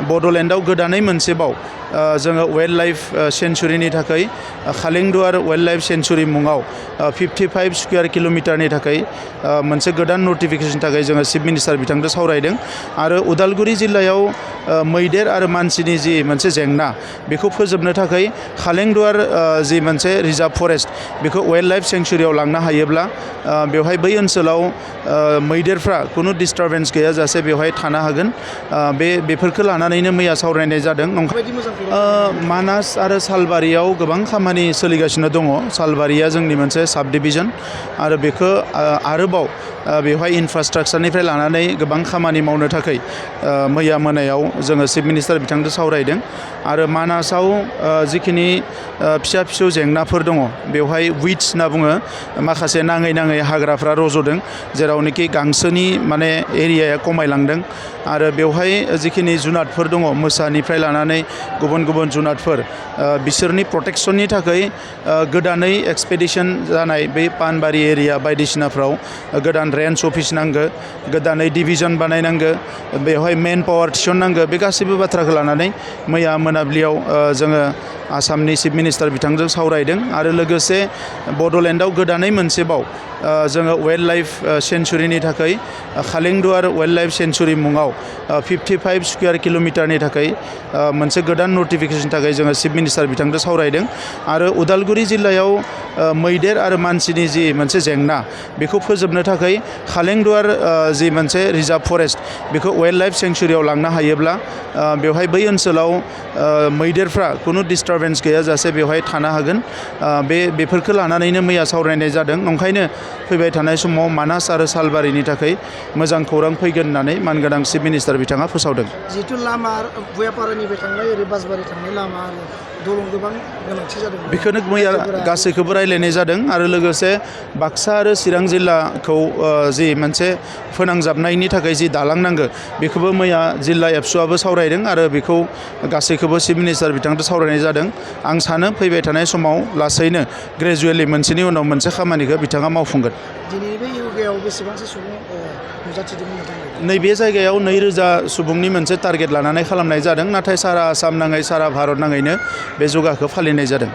बड'लेण्डआव गोदानै मोनसेबाव जोङो वाइल्ड लाइफ सेंचुरीनि थाखाय खालिंदुवार वाइल्ड लाइफ सेंचुरी मुङाव 55 स्क्वायर किल'मिटारनि थाखाय मोनसे गोदान नटिफिकेशन थाखाय जोङो चिफ मिनिस्टार बिथांजों सावरायदों आरो उदालगुरि जिल्लायाव मैदेर आरो मानसिनि जि मोनसे जेंना बेखौ फोजोबनो थाखाय खालिंदुवार जि मोनसे रिजार्व फरेस्ट बेखौ वाइल्ड लाइफ सेंचुरीयाव लांनो हायोब्ला बेवहाय बै ओनसोलाव मैदेरफ्रा खुनु डिस्टारबेन्स गैयाजासे बेवहाय थानो हागोन बेफोरखौ लानानैनो मैया सावरायनाय जादों। मानास आरो सालबारियाव गोबां खामानि सोलिगासिनो दङ। सालबारिया जोंनि मोनसे साब डिभिजन आरो बेखौ आरोबाव बेवहाय इनफ्रास्ट्राक्चारनिफ्राय लानानै गोबां खामानि मावनो थाखाय मैया मोनायाव जोङो चिफ मिनिस्टार बिथांजों सावरायदों आरो मानासाव जिखिनि फिसा फिसौ जेंनाफोर दङ बेवहाय विड्स होनना बुङो माखासे नाङै हाग्राफ्रा रज'दों जेरावनोखि गांसोनि माने एरियाया खमायलांदों आरो बेवहाय जिखिनि जुनादफोर दङ मोसानिफ्राय लानानै गुबुन जुनादफोर बिसोरनि प्रटेक्शननि थाखाय गोदानै एक्सपेडिशन जानाय बे पानबारि एरिया बायदिसिनाफ्राव गोदान रेन्ज अफिस नांगो गोदानै डिभिजन बानायनांगो बेवहाय मेन पावार थिसननांगो बे गासैबो बाथ्राखौ लानानै मैया मोनाबिलियाव जोङो आसामनि चिफ मिनिस्टार बिथांजों सावरायदों आरो लोगोसे बड'लेण्डआव गोदानै मोनसेबाव जोङो वाइल्ड लाइफ सेंचुरीनि थाखाय खालिंदुवार वाइल्ड लाइफ सेंचुरी मुङाव 55 स्क्वायर किल'मिटारनि थाखाय मोनसे गोदान नटिफिकेशन थाखाय जोङो चिफ मिनिस्टार बिथांजों सावरायदों आरो उदालगुरि जिल्लायाव मैदेर आरो मानसिनि जि मोनसे जेंना बेखौ फोजोबनो थाखाय खालिंदुवार जि मोनसे रिजार्व फरेस्ट बेखौ वाइल्ड लाइफ सेंचुरीयाव लांनो हायोब्ला बेवहाय बै ओनसोलाव मैदेरफ्रा खुनु डिस्टारबेन्स गैयाजासे बेवहाय थानो हागोन बेफोरखौ लानानैनो मैया सावरायनाय जादों। ओंखायनो फैबाय थानाय समाव मानास आरो सालबारिनि थाखाय मोजां खौरां फैगोन होननानै मानगोनां चिफ मिनिस्टार बिथाङा फोसावदों। जिहेतु लामा भुयापारानिफ्राय थांनाय ओरै बासबारि थांनाय लामा आरो दलं गोबां गोनांथि जादों बेखौनो मैया गासैखौबो रायलायनाय जादों आरो लोगोसे बाक्सा आरो चिरां जिल्लाखौ जि मोनसे फोनांजाबनायनि थाखाय जि दालां नांगौ बेखौबो मैया जिल्ला एबसुआबो सावरायदों आरो बेखौ गासैखौबो चिफ मिनिस्टार बिथांजों सावरायनाय जादों। आं सानो फैबाय थानाय समाव लासैनो ग्रेजुवेलि मोनसेनि उनाव मोनसे खामानिखौ बिथाङा मावफुंगोन। दिनै बे इउगायाव बेसेबांसो सुबुं नुजाथिदोंमोन नोंथांमोन? नैबे जायगायाव 2000 सुबुंनि मोनसे टारगेट लानानै खालामनाय जादों नाथाय सारा आसाम नाङै सारा भारत नाङैनो बे जगाखौ फालिनाय जादों।